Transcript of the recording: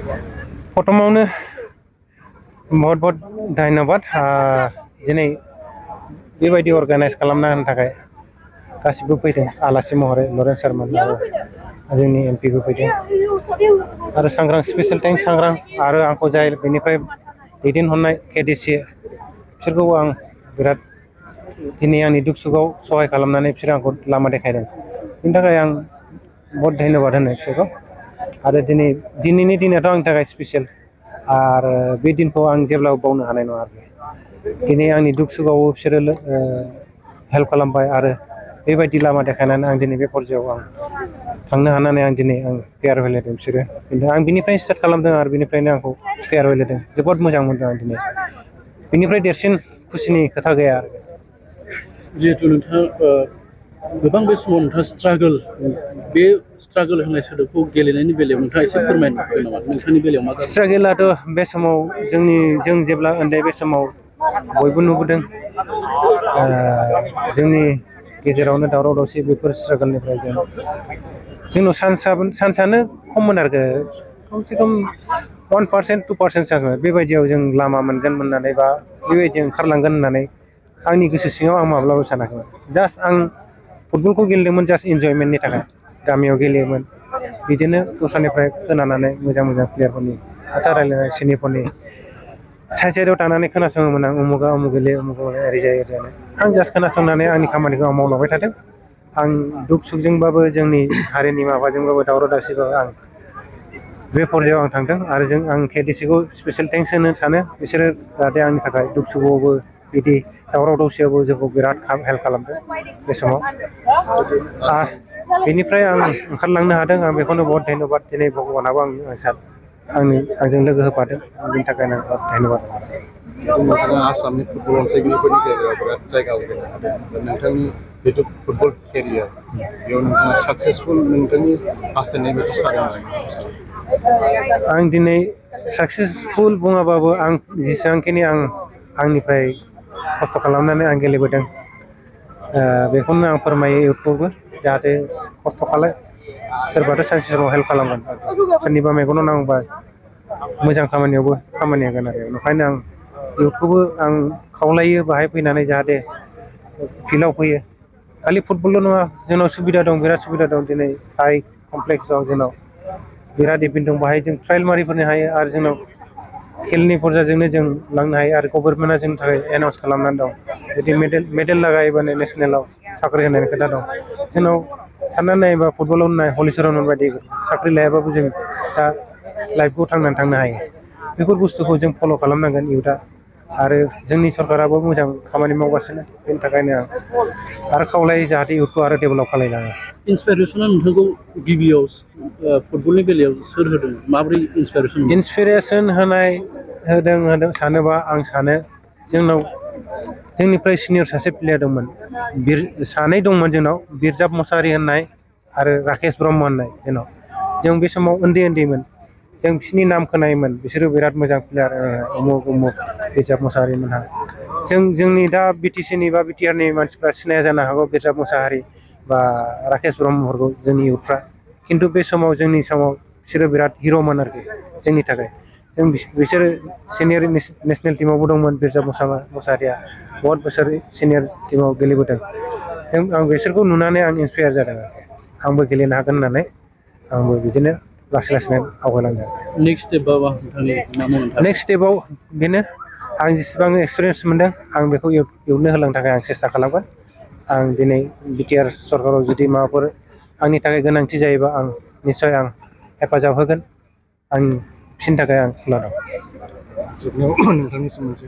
प्रथमावनो बहुत बहुत धन्यबाद दिनै बेबायदि अर्गानाइज खालामना होनो थाखाय गासिबो फैदों आलासि महरै लरेन्स सारमोन आरो जोंनि एमपिबो फैदों आरो सांग्रां स्पेशल थेंक्स सांग्रां आरो आंखौ जाय बेनिफ्राय दैदेनहरनाय केडिसि बिसोरखौ आं बिराद दिनै आंनि दुख सुखआव सहाय खालामनानै बिसोर आंखौ लामा देखायदों बेनि थाखाय आं बहुत धन्यबाद होनो बिसोरखौ आरो दिनैनि दिनाथ' आंनि थाखाय स्पेशल आरो बे दिनखौ आं जेब्लाबो बावनो हानाय नङा आरो दिनै आंनि दुख सुखआव बिसोरो हेल्प खालामबाय आरो बेबायदि लामा देखायनानै आं दिनै बे पर्यायाव आं थांनो हानानै आं दिनै आं फेयारवेल होदों बिसोरो खिन्थु आं बिनिफ्रायनो स्टार्ट खालामदों आरो बिनिफ्रायनो आंखौ फेयारवेल होदों जोबोद मोजां मोनदों आं दिनै बिनिफ्राय देरसिन खुसिनि खोथा गैया आरो जिहेतु नोंथाङा गोबां बे समाव नोंथाङा स्ट्रागोल होननाय सोदोबखौ गेलेनायनि बेलायाव नोंथाङा एसे फोरमायनो हागोन नामा नोंथांनि बेलायाव मा जादों? स्ट्रागोलाथ' बे समाव जों जेब्ला उन्दै बे समाव बयबो नुबोदों जोंनि गेजेरावनो दावराव दावसि बेफोर स्ट्रागोलनिफ्राय जोंनाव चान्सआनो खममोन आरो खमसे खम 1% 2% चान्स बेबायदियाव जों लामा मोनगोन होननानै बा बेबायदि ओंखारलांगोन होननानै आंनि गोसो सिङाव आं माब्लाबो सानाखैमोन जास्ट आं फुटबलखौ गेलेदोंमोन जास्ट इन्जयमेन्टनि थाखाय गामियाव गेलेयोमोन बिदिनो दस्रानिफ्राय खोनानानै मोजां प्लेयारफोरनि खोथा रायलायनाय सिनियरफोरनि साइडआव थानानै खोनासङोमोन आं उमुगा उमुग गेलेयो उमुग ओरै जायो आं जास्ट खोनासंनानै आंनि खामानिखौ आं मावलांबाय थादों आं दुख सुखजोंबाबो जोंनि हारिनि माबाजोंबाबो दावराव दावसिबाबो आं बे पर्यायाव आं थांदों आरो आं केडिसिखौ स्पेसियेल थेंक्स होनो सानो बिसोरो जाहाथे आंनि थाखाय दुख सुखआवबो बिदि दावराव दावसियावबो जोंखौ बिराद हेल्प खालामदों बे समाव बेनिफ्राय आं ओंखारलांनो हादों आं बेखौनो बहुत धन्यबाद दिनै भगबानाबो आंजों लोगो होफादों बेनि थाखायनो आं धन्यबाद नोंथाङा आसामनि फुटबल अनसायगिरिफोरनि गेजेराव बिराद जायगा आवग्रिनो हादों नोंथांनि जिहेतु फुटबल केरियार बेयाव नोंथाङा साक्सेसफुल नोंथांनि हास्थायनाय बायदि जादों आं दिनै साक्सेसफुल बुङाबाबो आं जेसेबांखिनि आंनिफ्राय खस्थ' खालामनानै आं गेलेबोदों बेखौनो आं फोरमायो इउथखौबो जाहाथे खस्थ' खालाय सोरबाथ' सानसे समाव हेल्प खालामगोन सोरनिबा मेगनाव नांबा मोजां खामानियावबो खामानि होगोन आरो ओंखायनो आं इउथखौबो आं खावलायो बाहाय फैनानै जाहाथे फिल्डआव फैयो खालि फुटबलल' नङा जोंनाव सुबिदा दं बिराद सुबिदा दं दिनै साइ कमप्लेक्स दं जोंनाव बिराद इभेन्ट दं बाहाय जों ट्रायल मारिफोरनो हायो आरो जोंनाव खेलनि पर्जाजोंनो जों लांनो हायो आरो गभर्नमेन्टआ जोंनि थाखाय एनाउन्स खालामनानै दं जुदि मेडेल लागायोबानो नेसनेलाव साख्रि होनायनि खोथा दं जोंनाव साननानै नायोबा फुटबलाव नाय हलिचरन बायदि साख्रि लायाबाबो जों दा लाइफखौ थांनानै थांनो हायो बेफोर बुस्थुखौ जों फल' खालामनांगोन इउथआ आरो जोंनि सरकाराबो मोजां खामानि मावगासिनो बेनि थाखायनो आं आरो खावलायो जाहाथे इउथखौ आरो डेभेलप खालायलाङो इन्सपिरेसना नोंथांखौ गिबियाव फुटबलनि बेलायाव सोर होदों माबोरै इन्सपिरेसन होदों सानोबा आं सानो जोंनिफ्राय सिनियर सासे प्लेयार दंमोन सानै दंमोन जोंनाव बिरजाब मसाहारि होननाय आरो राकेश ब्रह्म होननाय जों बे समाव उन्दैमोन जों बिसोरनि नाम खोनायोमोन बिसोरो बिराद मोजां प्लेयार उमुक बिरजाब मसाहारि मोनहा जोंनि दा बिटिसिनि बा बिटिआरनि मानसिफ्रा सिनाया जानो हागौ बिरजाब मसाहारि बा राकेश ब्रह्मफोरखौ जोंनि इउथफ्रा खिन्थु बे समाव बिसोरो बिराद हिर'मोन आरोखि जोंनि थाखाय बिसोरो सिनियर नेसनेल टिमावबो दंमोन बिरजाब मसाहारिया बहुत बोसोर सिनियर टिमाव गेलेबोदों आं बिसोरखौ नुनानै आं इन्सपायार जादों आरोखि आंबो गेलेनो हागोन होननानै आंबो बिदिनो लासै आवगायलांदों नेक्स्ट स्टेपाव बेनो आं जेसेबां एक्सपिरियेन्स मोनदों आं बेखौ इउथनो होलांनो थाखाय आं सेस्था खालामगोन आं दिनै बिटिआर सरकाराव जुदि माबाफोर आंनि थाखाय गोनांथि जायोबा आं निस्सय आं हेफाजाब होगोन आं बिसोरनि थाखाय आं खुला दं जोबनायाव नोंथांनिसिम मोनसे